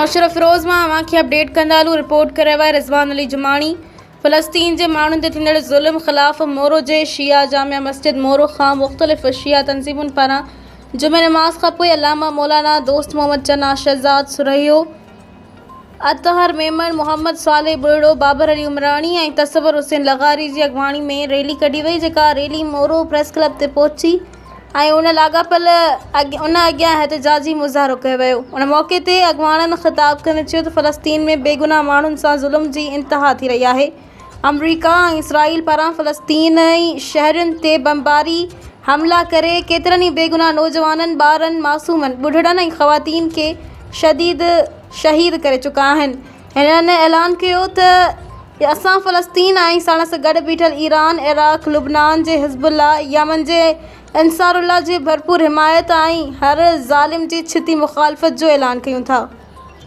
نوشهروفيروز مان اوهان کي اپڊيٽ ڪندا هلون رپورٽ ڪري رهيو آهي رضوان علي جماڻي فلسطين جي ماڻهن تي ٿيندڙ ظلم خلاف مورو جي شيعا جامع مسجد مورو کان مختلف شيعا تنظيمن پاران جمعي نماز کانپوء علامه مولانا دوست محمد چنا شهزاد سرهيو اطهر ميمڻ، محمد صالح ٻرڙو، بابر علي عمراڻي ۽ تصور حسين لغاري جي اڳواڻي ۾ ريلي ڪڍي وئي جيڪا ريلي مورو پريس ڪلب تي پهچي ۽ ان لاڳاپيل ان اڳيان احتجاجي مظاهرو ڪيو ويو. ان موقعي تي اڳواڻن خطاب ڪندي چيو ته فلسطين ۾ بيگناهه ماڻهن سان ظلم جي انتها ٿي رهي آهي، آمريڪا ۽ اسرائيل پاران فلسطيني شهرين تي بمباري حملا ڪري ڪيترن ئي بيگناهه نوجوانن، ٻارن، معصومن، ٻڍڙن ۽ خواتين کي شديد شهيد ڪري چڪا آهن. هنن اعلان ڪيو ته اسان فلسطين ۽ ساڻس گڏ بيٺل ايران، عراق، لبنان جي حزب الله، يمن جي انصار الله جي ڀرپور حمايت ۽ هر ظالم جي ڇتي مخالفت جو اعلان ڪيون ٿا.